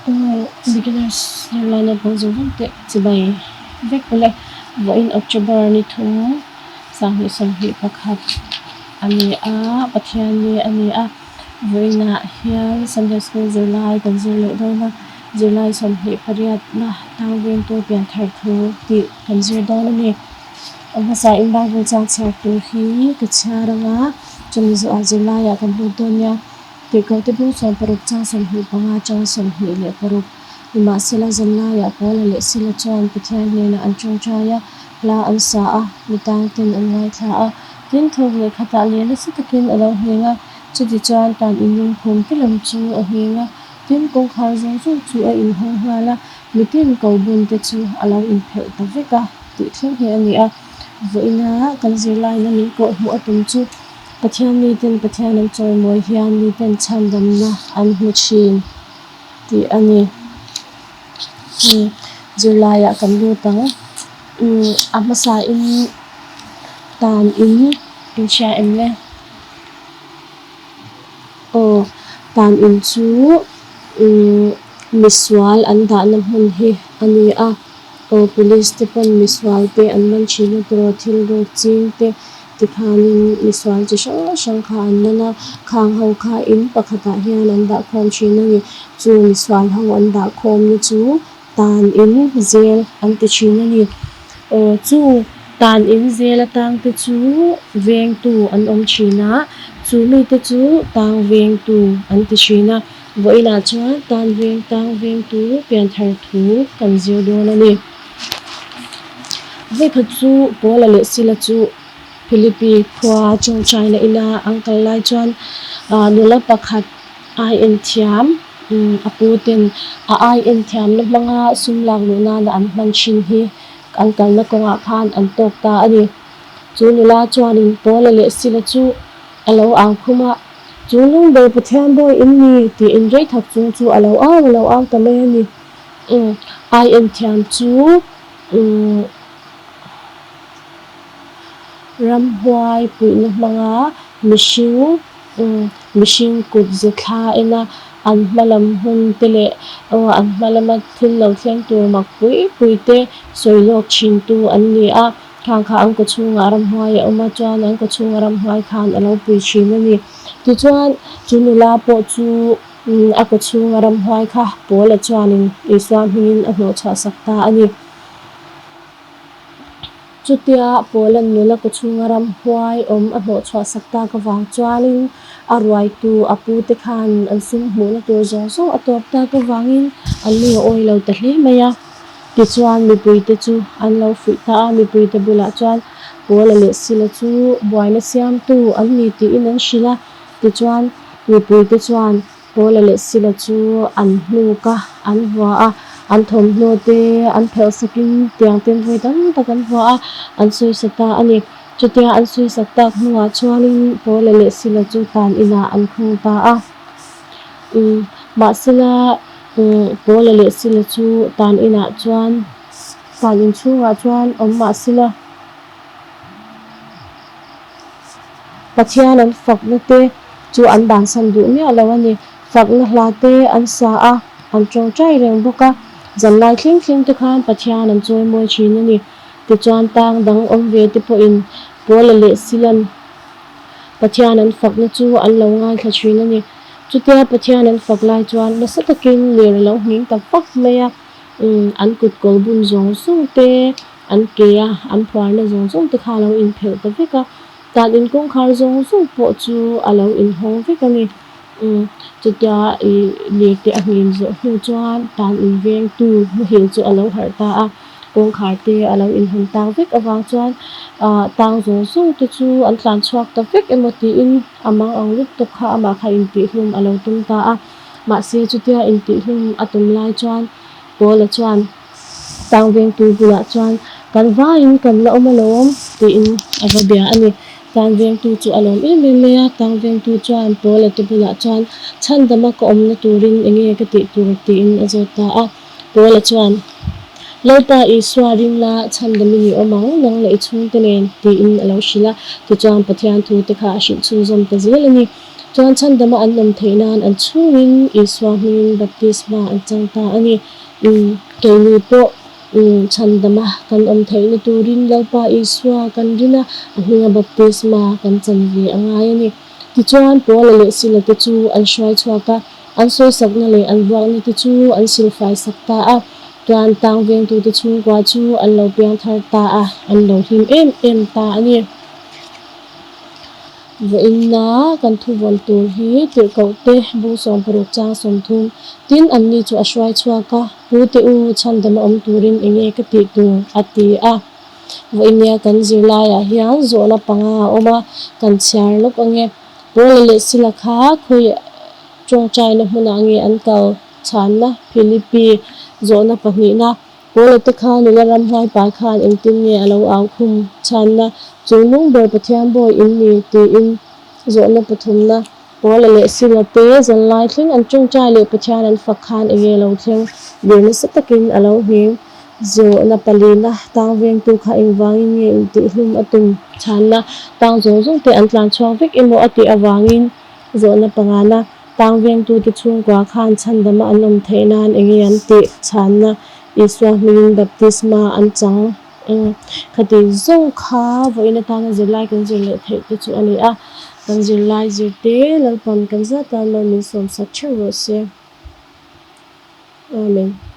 Beginners zirlai naupang zawng zawng te chibai vek ule vawiin October ni thum 2021 a ni a Pathianni a ni a vawiinah hian Sunday school zirlai kan zir leh dawn a zirlai 28 na tang vengtu pian thar thu tih kan zir dawn a ni a hmasa in Bible chang chhiar tur hi ka chhiar ang a chumi zawhah zirlaiah kan lut dawn nia. Tirhkohte bung 60 chang 25 chang 26 Nimahsela zanlaiah Paula leh Sila chuan Pathian hnenah an tawngtai a, hla an sa a, mi tangten an ngaithla a. Tin, thawk leh khatah leh nasa takin a lo ngheng a, chuti chuan tan in lungphum te lam chu a ngheng a. Tin, kawngkhar zawng zawng chu a inhawng nghal a, mitin ko bun te chu a lo inphelh ta vek a tih thleng hi a ni a. Vawiina kan zirlaina min kawhhmuh a tum chu. Pathian miten Pathian an chawimawi hian miten chhandamna an hmu thin tih a ni. Umm zirlaiah kan lut ang. Umm a hmasain tan in in hria em le? Aw tan in chu umm misual an dahna hmun hi a ni a. Aw police te pawn misual te an man thin a tawh thil ruk ching te tikhanin misual chi hrang hrang kha an man a khang ho kha in pakhatah hian an dah khawm thin a ni chu misual ho an dah khawm na chu tan in zel an ti thin a ni aw chu tan in zel atang te chu vengtu an awm thin a chu mite chu tang vengtu an ti thin a. Vawiinah chuan tan veng tang vengtu pianthar thu kan zir dawn a ni. Vawikhat chu Paula leh Sila chu Philippi khua tawngtaina ina an kal lai chuan nula pakhat ai en thiam a pu ten a ai en thiamna hmanga sum lak luh nana an hman thin hi an kalna kawngah khan an tawk ta a ni. Chu nula chuanin Paula leh Sila chu a lo ang khum a. Chu lung ber Pathian bawi in ni tiin rei thak chung chu a lo au a lo au ta mai a ni. Umm ai en thiam chu umm ramhuai puihna hmanga mihring umm mihring kut ze thla ena an hma lam hun te leh aw an hma lama thil lo thleng tur mak pui pui te sawi lawk thin tu an ni a. Khang kha an kawchhungah ramhuai a awm a, chuan an kawchhunga ramhuai khan a lo pui thin a ni. Tichuan, chu nula pawh chu a kawchhunga ramhuai kha Paula chuanin Isua hmingin a hnawhchhuah sak ta a ni. Chutia Paula'n nula kawchhunga ramhuai awm a hnawhchhuah sak tak avang chuanin a ruaitu a pute khan an sum hmuhna tur zawng zawng a tawp tak avangin an lung a awi lo ta hle mai a. Tichuan, mipuite chu an lo fuih ta a, mipuite bulah chuan Paula leh Sila chu buaina siamtu an ni tiin an hrilh a. Tichuan, mipuite chuan Paula leh Sila chu an hnuk a, an vua a, an thawmhnaw te an phelh sakin tiang ten vawi tam tak an vua a, an sawisa ta a ni. Chutia an sawisak tak hnuah chuanin Paula leh Sila chu tan inah an khung ta a. Mahsela, Paula leh Sila chu tan inah chuan tan in chhungah chuan awm mah sela, Pathian an fakna te chu an bansan duh miah lo a ni. Fakna hla te an sa a, an tawngtai reng bawk a, zanlai thleng thleng te khan Pathian an chawimawi thin a ni. Tichuan tang dang awm ve te pawhin Paula leh Sila'n Pathian an fakna chu an lo ngaithla thin a ni. Chutia Pathian an fak lai chuan nasa takin lir a lo nghing ta vak mai a, an kut kawl bun zawng zawng te, an ke a an phuarna zawng zawng te kha a lo inphelh ta vek a, tan in kawngkhar zawng zawng pawh chu a lo inhawng vek a ni. Chutia ih lir te a nghin zawh hnu chuan tan in vengtu muhil chu a lo harh ta a. Kawngkhar te a lo inhawn tak vek avang chuan ah tang zawng zawng te chu an tlan chhuak ta vek emaw tiin a mang ang lutuk kha amah kha intihhlum a lo tum ta a. Mahse chutia intihhlum a tum lai chuan Paula chuan tang vengtu bulah chuan kan vaiin kan la awm alawm tiin a va bia a ni. Tang vengtu chu a lawm em em mai a, tang vengtu chuan Paula te bulah chuan chhandama ka awmna turin enge ka tih tur tiin a zawt ta a. Paula chuan, Lalpa Isua ring la, chhandam i ni awm ang, nang leh i chhungte nen, tiin a lo hrilh a. Tichuan, Pathian thute kha a hrilh chhunzawm ta zel a ni. Chuan chhandama an awm theih nan an chhungin Isua hmingin baptisma an chang ta a ni. Umm keini pawh umm chhandama kan awm theihna turin Lalpa Isua kan rin a, a hminga baptisma kan chan ve a ngai a ni. Tichuan Paula leh Sila te chu an hruai chhuak a, an sawisakna leh an vuakna te chu an silfai sak ta a. Chuan tang vengtute chhungkua chu an lo piang thar ta a, an lo hlim em em ta a ni. Vawiinna kan thuvawn tur hi tirhkohte bung 60 chang 30 tin anni chu a hruai chhuak a, Pute u, chhandam a awm turin eng nge ka tih tur? a ti a. Vawiinnia kan zirlaiah hian zawhna panga a awm a, kan chhiar lawk ang e. Paula leh Sila kha khawi tawngtaina hmunah nge an kal? Chhanna, Philippi, zawhna pahnihna, Paula te kha nula ramhnuai pa khan engtin nge a lo au khum? Chhanna, Chung nung ber Pathian bawi in ni, tiin zawhna pathumna, Paula leh Sila te zanlai thleng an tawngtai leh Pathian an fak khan enge lo thleng? Lir nasa takin a lo ngheng. Zawhna palina, Tang vengtu kha engvangin nge intihhlum a tum? Chhanna, Tang zawng zawng te an tlan chhuak vek emaw a tih avangin zawhna pangana, Tang vengtute chhungkua khan chhandama an awm theih nan enge an tih chhanna Isua hmingin baptisma an chang eng khati zawng kha vawiin atana zirlai kan zir leh theih te chu a ni a, kan zirlai zirte Lalpan kan zat tan mal min sawmsak theuh rawh se. Amen.